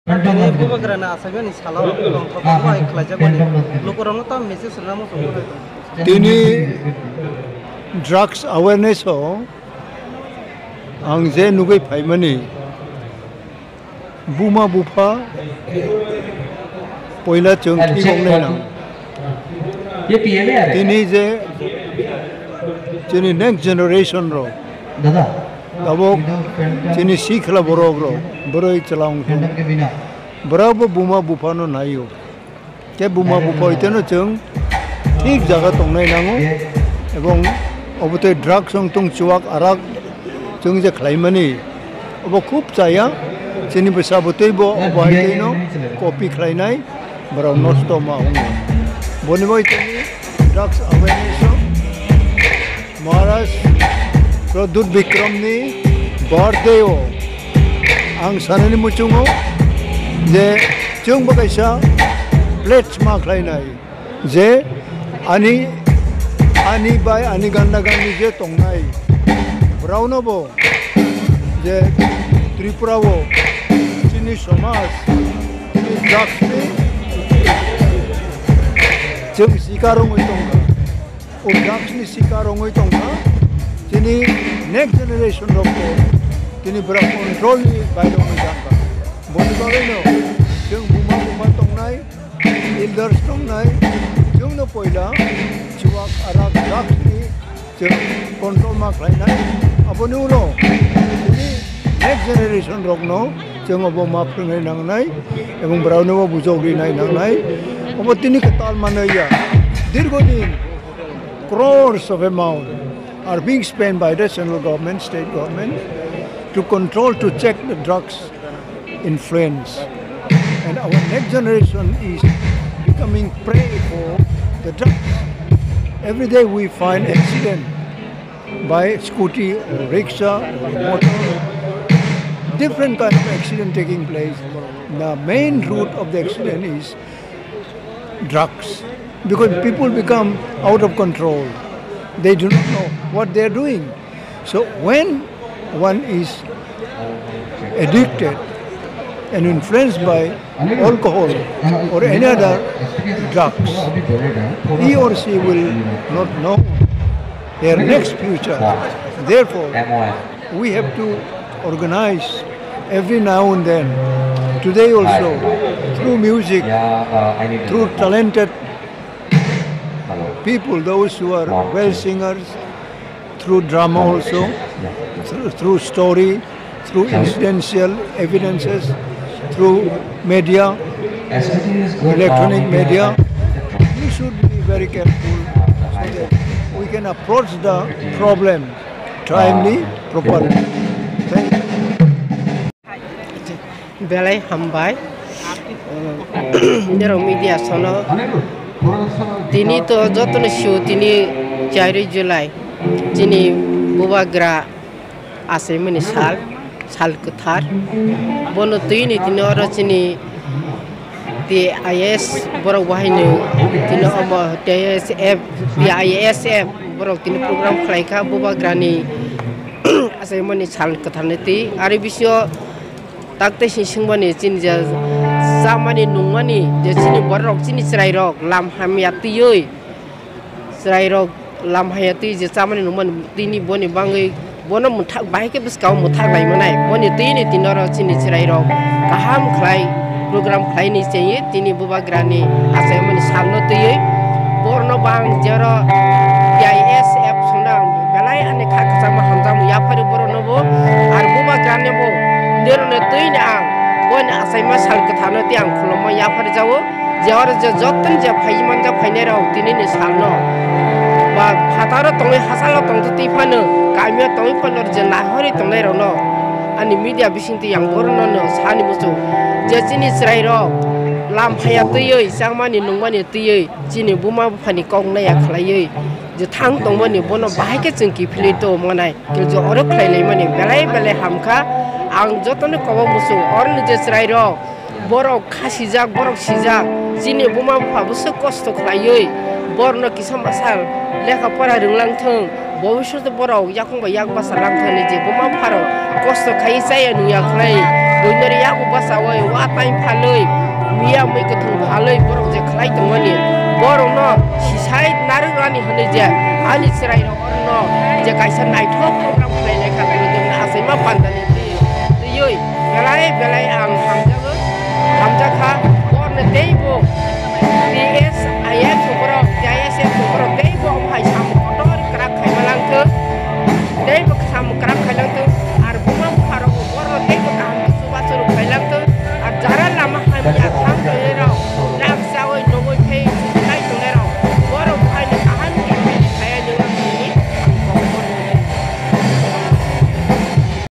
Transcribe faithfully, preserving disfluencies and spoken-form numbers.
Tini bubagrani achaimani salo tongthok bai khlaijak mani lukurokno tamo message rwna muchungwi tong. Tini drugs awareness o ang je nugwi phaimani, buma bupha poila chwng thik wngnai nang. Tini je chini next generation rok, tabuk chini sikla borok rok, bwrwi chwla wngthung, bwrabo buma buphano naio. Khe buma bupha iteno chwng thik jaga tongnai nango, ebong obotwi drugs wngthung, chuwak arak chwng je khlaimani, obo khub chaya. Chini bwsa bwtwi bo obo hai twi no copy khlainai, borok nosto ma wngo. Boni bai tini drugs awareness o Maharaj Pradyut Bikram ni birthday o ang sanani muchungo je chwng bo kaisa pledge ma khlainai. Je ani, ani bai ani ganda gandi je tongnai, borokno bo je Tripura o chini somaj, chini drugs ni chwng sikar wngwi tongkha, o drugs ni sikar wngwi tongkha, chini next generation rok bo chini bwrok control ni baire wngwi tongkha. Boni bagwi no chwng buma bupha tongnai, elders tongnai, chwngno poila chuwak arak drugs ni chwng control ma khlainai. Aboni ulo chini next generation rokno chwng obo ma phwrwngnai nangnai, ebong borokno bo bujok rinai nangnai. Obo tini kwtal manwi ya. Dirgho din crores of amount are being spent by the central government, state government to control, to check the drugs influence. And our next generation is becoming prey for the drugs. Every day we find accident by scooty or rickshaw or motor, different kind of accident taking place. The main root of the accident is drugs, because people become out of control. They do not know what they are doing. So when one is addicted and influenced by alcohol or any other drugs, he or she will not know their next future. Therefore, we have to organize every now and then, today also, through music, through talented people, those who are well singers, through drama also, through, through story, through incidential evidences, through media, electronic media. We should be very careful so that we can approach the problem timely, properly. Thank you. Belai hambai. Nero media sono. Tini to jotono sio tini chairwi July. Chini bubagra achaimani sal, sal kwthar. Bono twini tini oro chini T I S borok bahaino tini omo T I S F, T I S F borok tini program khlaikha bubagrani achaimani sal kwtharni twi. Ari bisio tak tei sing singmani chini je chamani nungmani je chini borok chini chwrairok lam hamya twiwi chwrairok lam haya twi je chamani nungmani tini boni bangwi bono mwthak bahai khe bwskao mwthak lai manai. Boni twini tini oro chini chwrairok kaham khlai program khlaini chengwi tini bubagrani achaimani salno twiwi borno bang jero T I S F songdang belai ani kha kwchangma hamjakma yaphari borokno bo ar bubagrani bo derone twini ang boni achaima sal kwthano tei ang khulumma yaphari jago. Je oro je jottoni je phai manjak phainai rok tini ni salno ba phataro tongwi hachalo tongtwi twi phano kamio tongwi phano je naihorwi tongnai rokno ani media bisingtwi yang borokno no sani muchung je chini chwrai rok lam phaya twiwi changmani nungmani twiwi chini buma buphani kok naya khlaiwi je thang tongmani bono bahai khe chwng kiphilwi tongmanai. Kiljo oro khlai laimani belai belai hamkha. Ang jotono kobo muchung oroni je chwrai rok borok kha sijak, borok sijak, chini buma bupha bwswk kosto khlaiwi borokno kisa masa lekha pora rwnglang thung, bobiswt borok yakung bai yak basa lang thani je buma bupha rok kosto khaiwi chaya nungya khlai. Buinari yago bwsawoi wa tai phalwi, miya mui kwthwng phalwi borok je khlai tongmani, borokno sisai narwk rani hwnwi je ani chwrairok orno je kaisa naithok program khlai lai kha, borokno achaima pandani twi twiwi belai belai ang hamjago, hamjakha. Borokno teibo T S I F borok, T I S F borok teibo omo hai samung kotor kwrak khaima langthwk, teibo samung kwrak khai langthwk, ar buma bupharok borokno teibo kaham chubachu rwkhlai langthwk, ar jara lama hamya